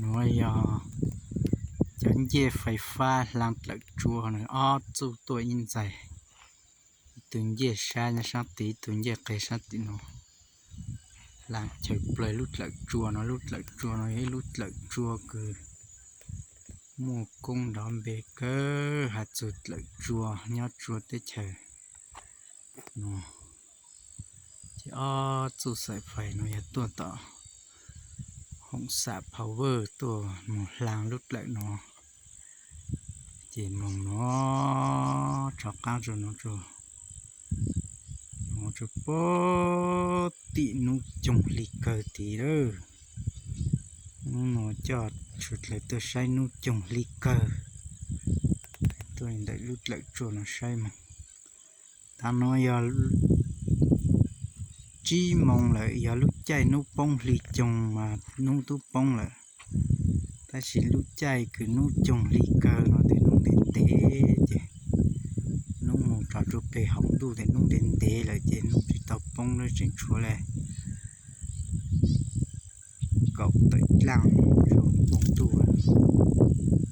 Nuav yog cov ncej fais fab hlaang dlawm tsua nua, ob txuj tuaj ib ntxais, ib tug ncej sab nyob saab tim, ib tug ncej qe saab tim nua, hlaang chaw plawg lub dlawm tsua nua. Lub dlawm tsua nua yog ib lub dlawm tsua kws muaj koob nrov npe kawg, has txug dlawm tsua nyob tsua teb chaws nua. Ces ob txuj xaim fais nua yog tuaj tom Hoom Xam Power tuaj moog hlaang lub dlawm nua. Ces moog nua, rov qaab rua nua, nua rua puag tim nub coog hli kawg tid lawm. Nub nua coj suav dlawg tuaj saib nub coog hli kawg, tuaj ntawm lub dlawm tsua nua saib moog. Taam nua yog tsib moos lawm, yog lub caij nub poob hli coog mas nub tub poob lawm. Tab sis lub caij kws nub coog hli kawg nua tes nub ntev ntev ces nub moog rov rua peg hauv ntuj tes nub ntev ntev lawm ces nub tsis tau poob lawm, tseem tshuav le kaum tawm dlaaj rua hauv ntuj lawm.